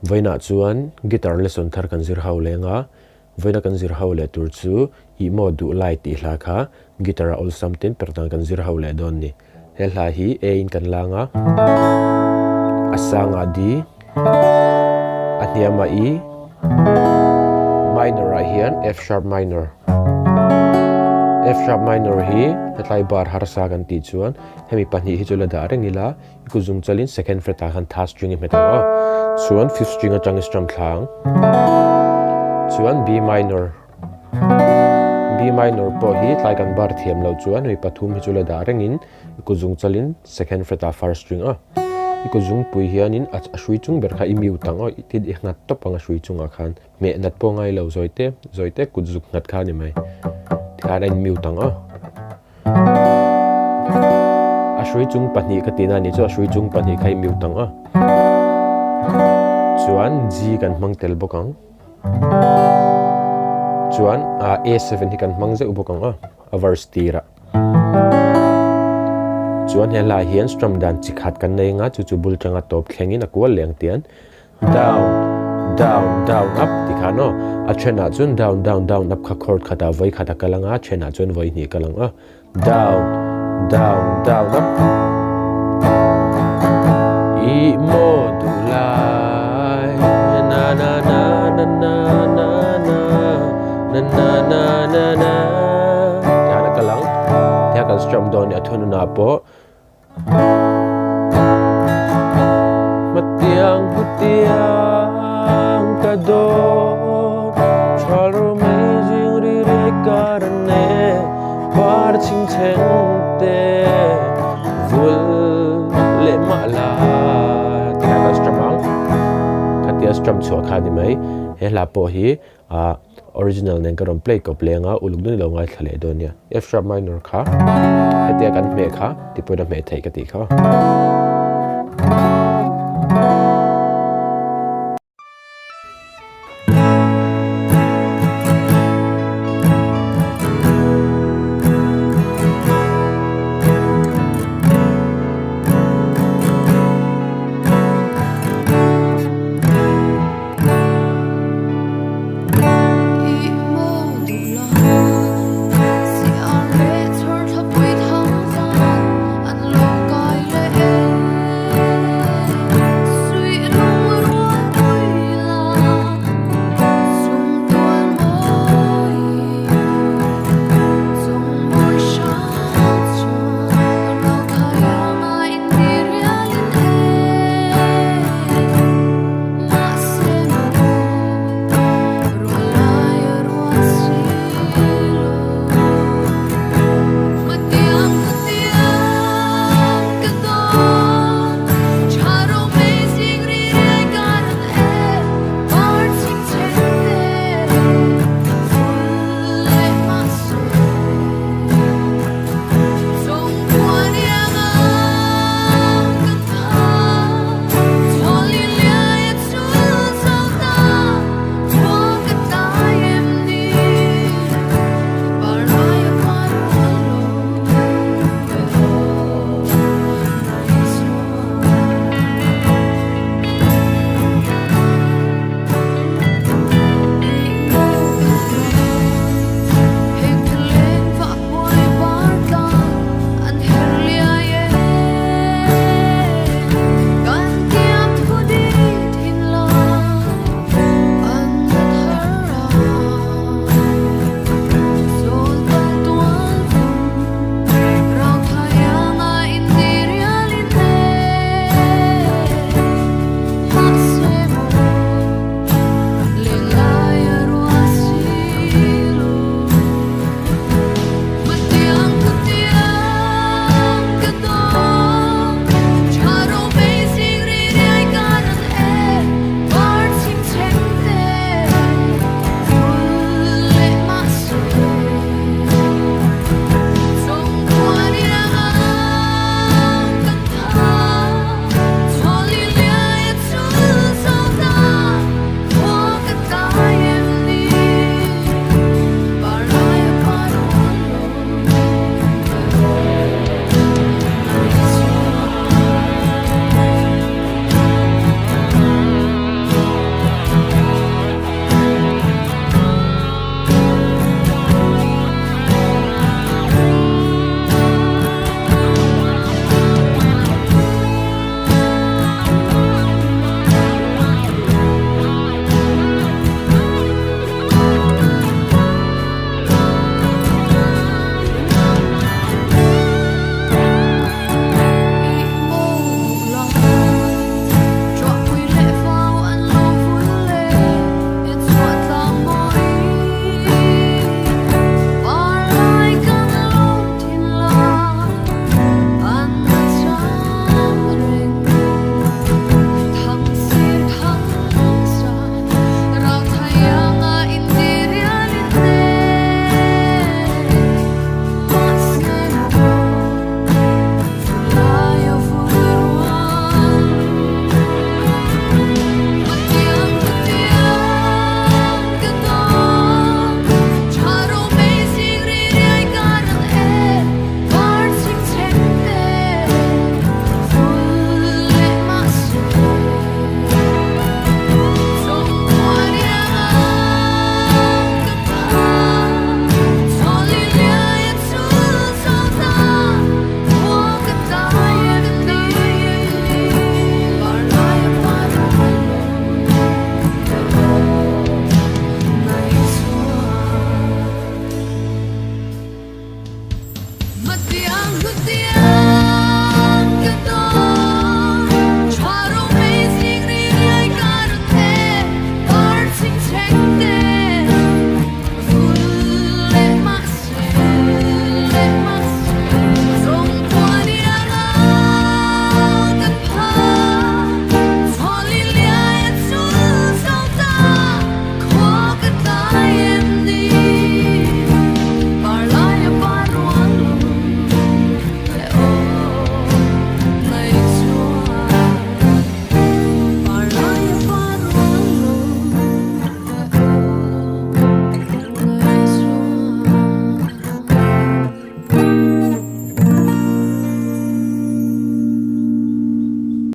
Vawiinah chuan guitar lesson thar kan zir ho leng a, vawiina kan zir ho leh tur chu Ih maw duh lai tih hla kha guitar a awlsam tin per dan kan zir ho leh dawn ni. He hla hi A in kan lang a, a sangah D, a hniamah E, minor ah hian F sharp minor. F sharp minor hi hetlai bar harsa kan tih chuan hemi pahnih hi chu la dah reng ila, I kut zung chalin second fret ah khan third string i hmet ang aw. Chuan fifth string atang i strum thla ang. Chuan B minor. B minor pawh hi tlai kan bar thiam loh chuan hei pathum hi chu la dah rengin i kut zung chalin second fret ah first string a. I kut zungpui hianin a hrui chung ber kha i mute ang aw. Tin i nghat tawp ang a hrui chungah khan. Hmeh nat pawh ngai lo zawi te zawi te kut zuk nghat kha a ni mai. Tikhan a in mute ang aw. A hrui chung pahnih ka tihna a nih chu a hrui chung pahnih kha i mute ang a. Chuan G kan hmang tel bawk ang. Chuan A7 hi kan hmang zeuh bawk ang a, a verse tirah. Chuan he hlaiah hian strum dan chi khat kan nei anga chu chu bul tanga tawp thlengin a kual leh ang tian Down, down, down, up ti khan aw. A thenah chuan down, down, down, up kha chord khatah vawi khat a kal ang a, a thenah chuan vawi hnih a kal ang a. Down, down, down, up. Ih maw duh lai na na na na na na na na na na na na ti khan a kal ang. Ti khan kan strum dawn a ni a thununah pawh. Hmatiang hmatiang ka dawn Tha ro mai zing ri re kar ne Par chhing chheng te vul leh mah la Ti kha kan strum ang Khatia strum chhuah kha ni mai He hla pawh hi A original nen ka rawn play kawp leng a, uluk dun i lo ngaithla leh dawn nia. F sharp minor kha hetia kan hmeh kha ti pawhin a hmeh theih ka tih kha.